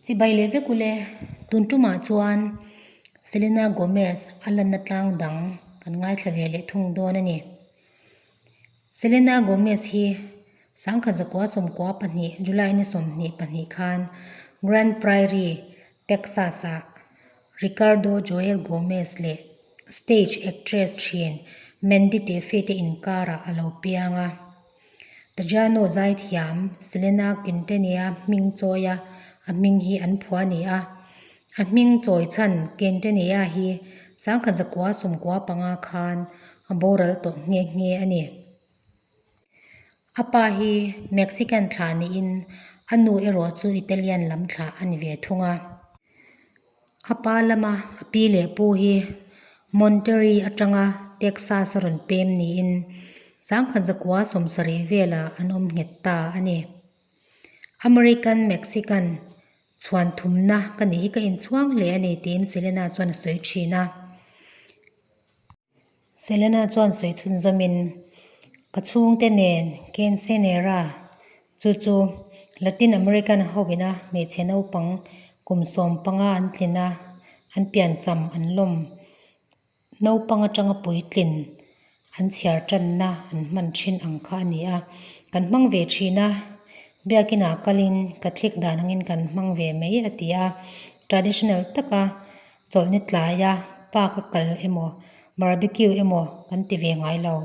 Chibai leh vek ule, tun tumah chuan Selena Gomez a lanna tlang dang kan ngaithla ve leh thung dawn a ni. Selena Gomez hi 1992 July ni 22 khan Grand Prairie, Texas-ah Ricardo Joel Gomez leh stage actress thin Mandy Teefey te inkarah a lo piang a. Tejano zaithiam Selena Quintanilla hming chawia a hming hi an phuah a ni a. A hming chawi chhan Quintanilla hi 1995 khan a boral tawh nghe nghe a ni. A pa hi Mexican thlah niin a nu erawh chu Italian lam thlah a ni ve thung a. A pa lama a pi leh pu hi Monterey atanga Texas a rawn pem niin 1970 velah an awm nghet ta a ni. American Mexican chhuan thumna ka nih hi ka inchhuang hle a ni tiin Selena chuan a sawi thin a. Selena chuan sawi chhunzawmin, Ka chhungte nen Quinceañera, chu chu Latin American hoina hmeichhe naupang kum 15 an tlin a, an piancham an lawm. Naupang atanga puitlin an chhiar tanna an hman thin ang kha a ni a, kan hmang ve thin a, biakinah kalin Catholic dan angin kan hmang ve mai a ti a, traditional taka Chawlhni tlaia park a kal emaw barbecue emaw kan ti ve ngai lo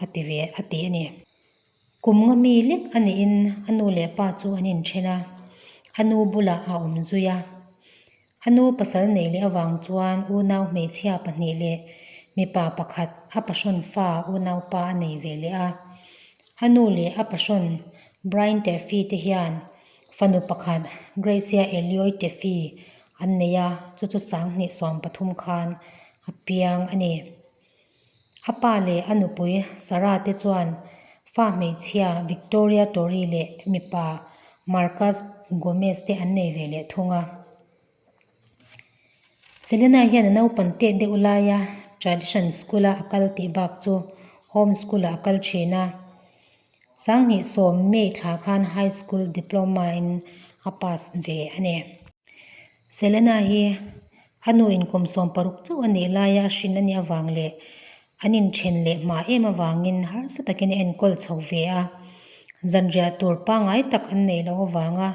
a ti ve a ti a ni. Kum nga mi lek a niin a nu leh pa chu an inthen a, a nu bulah a awm zui a. A nu pasal neih leh avang chuan unau hmeichhia pahnih leh mipa pakhat a pahrawn fa unaupa a nei ve leh a. A nu leh a pahrawn Brian Taffy te hian Fanu pakhat Gracia Elioy Tefi an nei a, chu chu 2013 khan a piang a ni. A pa leh a nupui Sarah te chuan fa hmeichhia Victoria Tori leh mipa Marcus Gomez te an nei ve leh thung a. Selena hian a naupan teh deuh laia tradition school-a a kal tih bak chu home school-ah a kal thin a. 2010 May thla khan high school diploma in a pass ve a ni. Selena hi a nu in kum 16 chauh a nih laia a hrin a nih avang leh an inthen leh hma em avangin harsa takin a enkawl chho ve a. Zanriah tur pangngai tak an neih loh avanga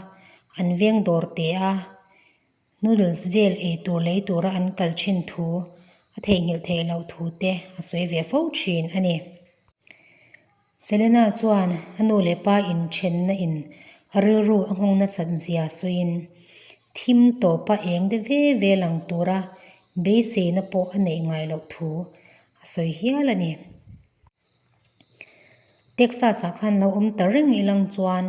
an veng dawr teh a, noodles vel ei tur lei tura an kal thin thu a theihnghilh theih loh thu te a sawi ve fo thin a ni. Selena chuan a nu leh pa inthenna in a rilru a nghawng nasat zia sawiin thim tawpa eng de ve ve lang tura beiseina pawh a neih ngai loh thu a sawi hial a ni. Texas ah khan lo awm ta reng ilang chuan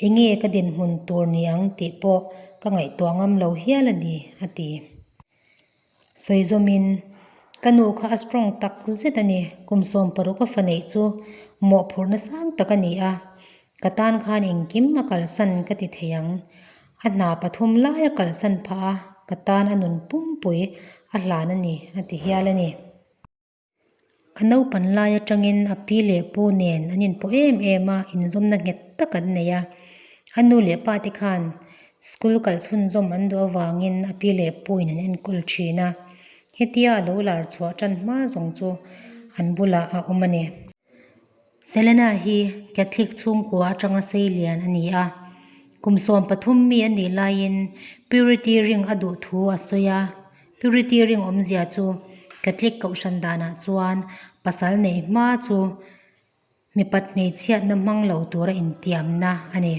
enge ka dinhmun tur ni ang tih pawh ka ngaihtuah ngam lo hial a ni, a ti. Sawi zawmin, Ka nu kha a strong tak zet a ni, kum 16 a fa neih chu mawhphurhna sang tak a ni a, ka tan khan engkim a kalsan ka ti thei ang. A hna pathum lai a kalsan phah a, ka tan a nun pumpui a hlan a ni, a ti hial a ni. A naupan lai atangin a pi leh pu nen an inpawh em em a, inzawmna nghet tak an nei a. A nu leh pa te khan school kal chhunzawm an duh avangin a pi leh pu in an enkawl thin a. Hetia a lo lar chhuah tan hma zawng chu an bulah a awm a ni. Selena hi Catholic chhungkua atanga seilian a ni a. Kum 13 mi a nih laiin purity ring a duh thu a sawi a. Purity ring awmzia chu Catholic kohhran danah chuan pasal nei hma chu mipat hmeichhiatna hmang lo tura intiamna a ni.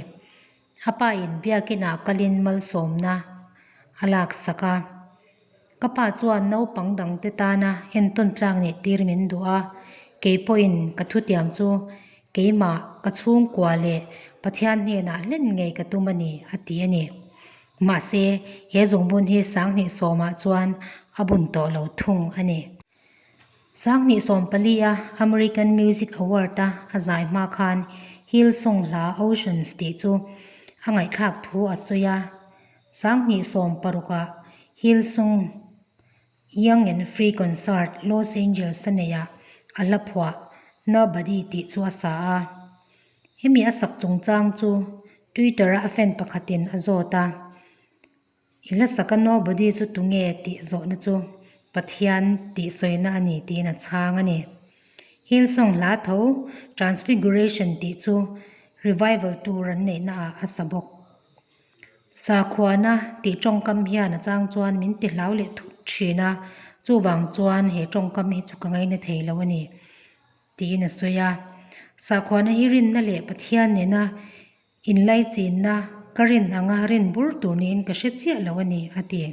A pa in biakinah kalin malsawmna a laksak a. Ka pa chuan naupang dangte tana entawn tlak nih tir min duh a, kei pawhin ka thutiam chu keimah ka chhungkua leh Pathian hnenah hlen ngei ka tum a ni, a ti a ni. Mahse, he zungbun hi 2010 ah chuan a bun tawh lo thung a ni. 2014 a American Music Award-a a zai hma khan Hillsong hla Oceans tih chu a ngaihthlak thu a sawi a. 2016 ah Hillsong Young and Free Concert Los Angeles a neihah a hla phuah Nobody tih chu a sa a. Hemi a sak chungchang chu Twitter-a a fan pakhatin a zawt a. I hlasaka nobody chu tunge tih zawhna chu Pathian tih sawina a ni tiin a chhang a ni. Hillsong hla tho Transfiguration tih chu revival tour an neihna ah a sa bawk. Sakhuana tih tawngkam hian a chang chuan min ti hlau leh thut thin a, chuvang chuan he tawngkam hi chu ka ngaina thei lo a ni tiin a sawi a. Sakhuana hi rinna leh Pathian nena inlaichinna ka rin anga rin bur tur niin ka hre chiah lo a ni, a ti.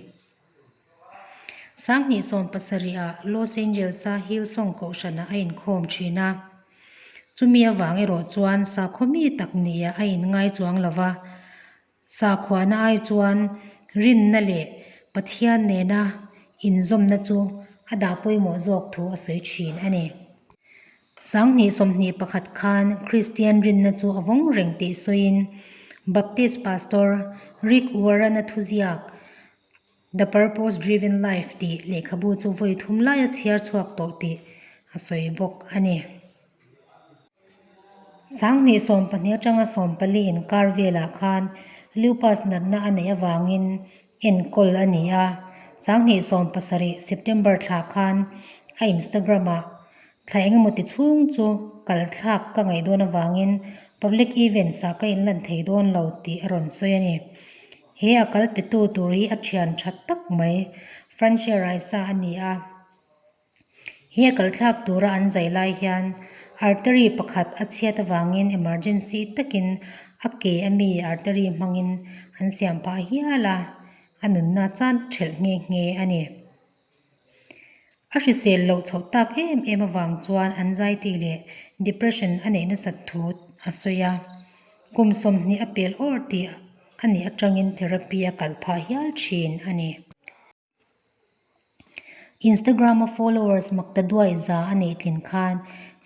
2017 ah Los Angeles-a Hillsong kohhranah a inkhawm thin a. Chumi avang erawh chuan sakhaw mi tak nia a inngai chuang lo va, sakhuana ai chuan rinna leh Pathian nena inzawmna chu a dah pawimawh zawk thu a sawi thin a ni. 2021 khan Kristian rinna chu a vawng reng tih sawiin Baptist Pastor Rick Warren-a thuziak The Purpose Driven Life tih lehkhabu chu vawi thum laia chhiar chhuak tawh tih a sawi bawk a ni. 2012 atanga 14 inkar velah khan lupus natna a neih avangin enkawl a ni a. 2017 September thla khan a Instagram-ah thla engemaw ti chhung chu kal thlak ka ngaih dawn avangin public events-ah ka inlan thei dawn lo tih a rawn sawi a ni. He a kal petu tur hi a thian tha tak mai, Francia Raisa a ni a. He a kal thlak tura an zai lai hian artery pakhat a chhiat avangin emergency takin a ke a mi artery hmangin an siam phah hial a, a nunna chan thelh nghe nghe a ni. A hrisel loh chhoh tak em em avang chuan anxiety leh depression a neih nasat thu a sawi a, kum 20 a pel awr tih a nih atangin therapy a kalh phah hial thin a ni. Instagram-a followers makta duai za a neih tlin khan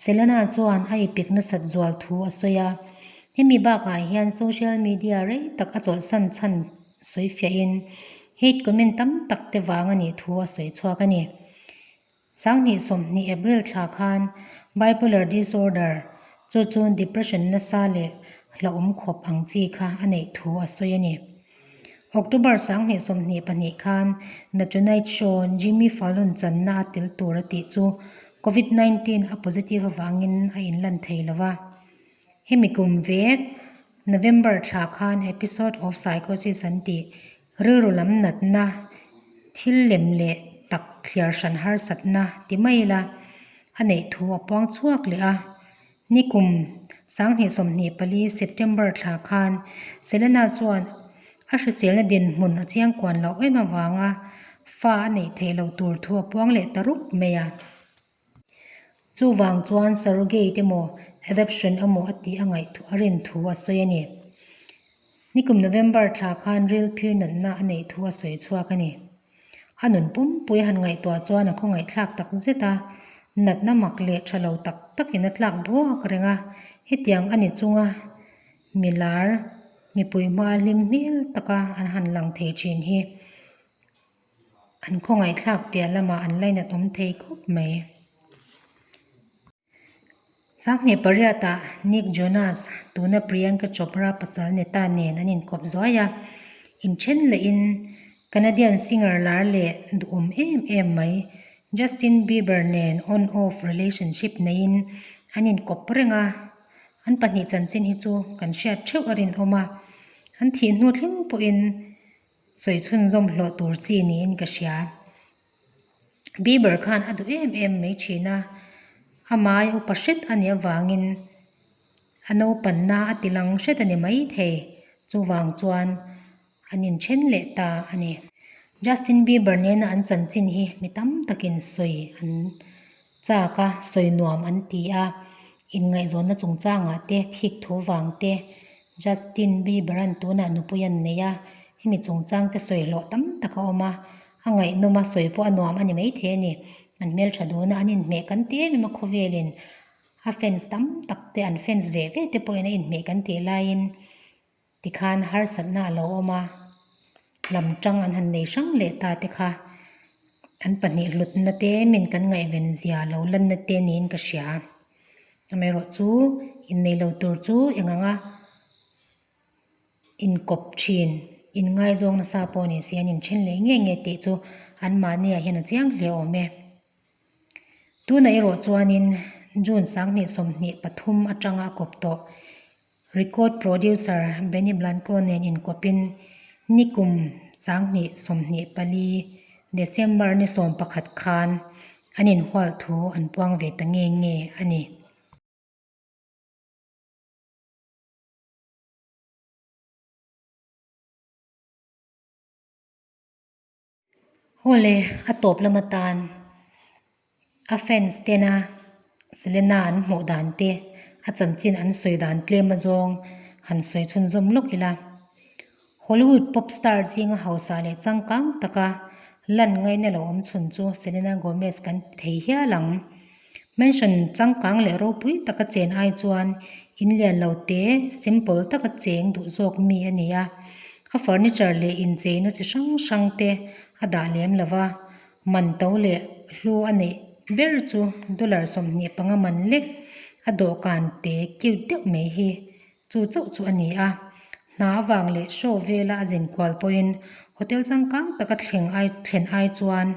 Selena chuan a ipik nasat zual thu a sawi a, hemi bakah hian social media rei tak a chawlhsan chhan sawi fiahin hate comment tam tak te vang a nih thu a sawi chhuak a ni. 2020 April thla khan bipolar disorder chu chu depression nasa leh hlauhawm khawp ang chi kha a neih thu a sawi a ni. October 2022 khan The Tonight Show Jimmy Fallon channa a tel tur a tih chu Covid 19 a positive avangin a inlan thei lo va. Hemi kum vek November thla khan episode of psychosis an tih rilru lam natna thil lem leh tak thliar hran harsatna ti mai ila a neih thu a puang chhuak leh a. Nikum 2024 September thla khan Selena chuan a hriselna dinhmun a chiangkuan loh em avanga fa a neih theih loh tur thu a puang leh ta rup mai a. Chuvang chuan surrogate emaw adoption emaw a tih a ngaih a rin thu a sawi a ni. Nikum November thla khan ril phir natna a neih thu a sawi chhuak a ni. A nun pumpui han ngaihtuah chuan a khawngaihthlak tak zet a, natna mak leh tha lo tak takin a tlak buak reng a, hetiang a ni chunga milar mipui hma hlim hmel taka an han lang thei thin hi An khawngaihthlak piah lamah an lainat awm thei khawp mai. 2008 ah Nick Jonas, tuna Priyanka Chopra pasal neta nen an inkawp zuai a, inthen lehin Canadian singer lar leh duhawm em em mai Justin Bieber nen on-off relationship neiin an inkawp reng a, an pahnih chanchin hi chu kan hriat theuh a rinawm a, an thih hnu thleng pawhin sawi chhunzawm hlawh tur chi niin ka hria. Bieber khan a duh em em mai thin a, amai upa hret a nih avangin a naupanna a ti lang hret a ni mai thei, chuvang chuan an inthen leh ta a ni. Justin Bieber nena an chanchin hi mi tam takin sawi an chak a, sawi nuam an ti a, inngaihzawnna chungchangah te, thik thu vang te, Justin Bieber-a'n tunah nupui an nei a, hemi chungchang te sawi hlawh tam tak a awm a, a ngaihnawm a, sawi pawh a nuam a ni maithei a ni. An hmeltha dun a, an inhmeh kan ti em em a khawvelin a fans tam tak te, an fans ve ve te pawhin a inhmeh kan tih laiin tikhan harsatna a lo awm a, lam tang an han nei hrang leh ta te kha an pahnih hlutna te min kan ngaihven zia lo lanna te niin ka hria. Amaherawh chu innei lo tur chu eng anga inkawp thin. Inngaizawng nasa pawh ni se an inthen leh nge nge tih chu anmahniah hian a chiang hle awm e. Tunah erawh chuanin June 2023 atanga a kawp tawh record producer Benny Blanco nen inkawpin nikum 2024 December ni 11 khan an inhual thu an puang ve ta nge nge a ni. Awle, a tawp lam atan a fans tena Selena an hmuh dan te, a chanchin an sawi dan tlem azawng han sawi chhunzawm lawk ila. Hollywood pop star zinga hausa leh changkang taka lan ngaina lo awm chhun chu Selena Gomez kan ti thei hial ang. Mansion changkang leh ropui taka chen ai chuan in lian lo te, simple taka cheng duh zawk mi a ni a. A furniture leh incheina chi hrang hrang te a dah lem lo va, man to leh hlu a neih ber chu dollar 25 man lek a dawhkan te cute deuh mai hi chu chauh chu a ni a. Hna avang leh show vela a zin kual pawhin hotel changkang taka thleng ai thlen ai chuan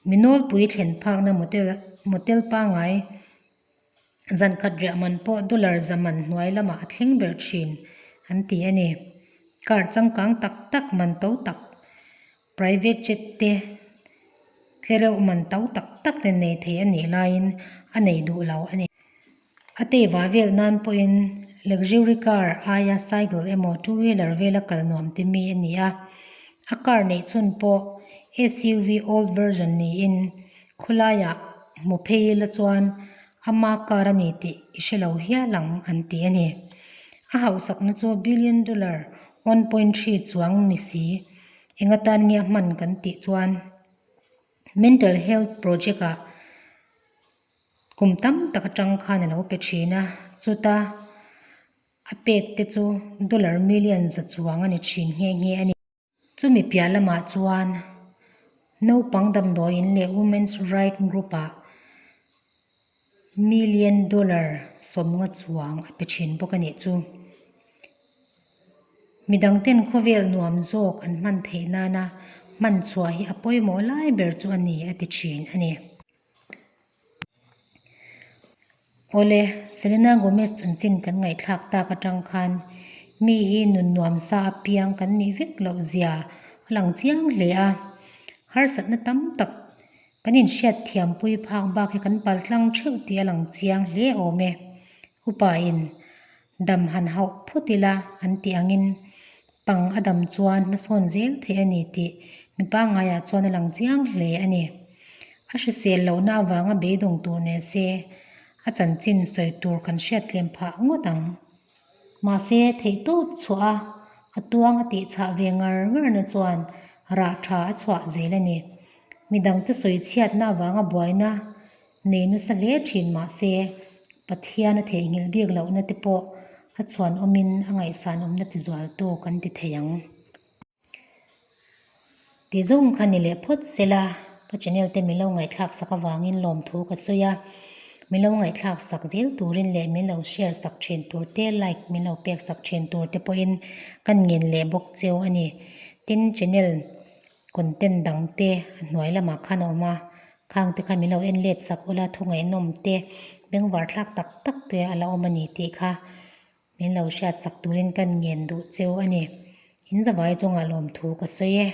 Mi nawlpui thlen phakna motel motel pangngai zan khat riah man pawh dollar za man hnuai lamah a thleng ber thin an ti a ni. Car changkang tak tak man to tak private jet te tlereuh man to tak tak te nei thei a nih laiin a nei duh lo a ni. A teiva vel nan pawhin luxury car aia cycle emaw two wheeler vela kal nuam ti mi a ni a. A car neih chhun pawh SUV old version niin khawlaiah hmu phei la chuan ama car a ni tih i hre lo hial ang an ti a ni. A hauhsakna chu billion dollar 1.3 chuang ni si eng atan nge a hman kan tih chuan mental health project ah Kum tam tak atang khan a lo pe thin a, chuta a pek te chu dollar million za chuang a ni thin nghe nghe a ni. Chumi piah lamah chuan naupang damdawiin leh Women's Right Group ah million dollar 50 chuang a pe thin bawk a nih chu. Midang ten khawvel nuam zawk an hman theih nana hman chhuah hi a pawimawh lai ber chu a ni a ti thin a ni. Awle, Selena Gomez chanchin kan ngaihthlak tak atang khan mi hi nun nuamsa apiang kan nih vek loh zia a lang chiang hle a. Harsatna tam tak kan inhriat thiampui phak bak hi kan paltlang theuh tih a lang chiang hle awm e. Upa in dam han hauh phawt ila an tih angin pang a dam chuan hmasawn zel theih a ni tih mi pangaiah chuan a lang chiang hle a ni. A hrisel lohna avanga beidawng tur nen se a chanchin sawi tur kan hriat tlem phah ngawt ang. Mahse theihtawp chhuah a, a tuang a tihchhah ve ngar ngarna chuan rah tha a chhuah zel a ni. Midangte sawi chhiatna avanga buaina Nei nasa hle thin mahse, Pathian a theihnghilh bik lohna te pawh a chhuan awmin a ngaihsan awmna ti zualtu kan ti thei ang. Ti zawng kha ni leh phawt sela, ka channel te min lo ngaihthlak sak avangin lawmthu ka sawi a, min lo ngaihthlak sak zel turin leh min lo share sak thin tur te, like min lo pek sak thin tur te pawhin ka ngen leh bawk cheu a ni. Tin, channel content dang te a hnuai lamah khan a awm a, Khang te kha min lo en let sak ula thu ngaihnawm te bengvar thlak tak tak te a la awm a ni tih kha min lo hriat sak turin ka ngen duh cheu a ni. In zavai chungah lawmthu ka sawi e.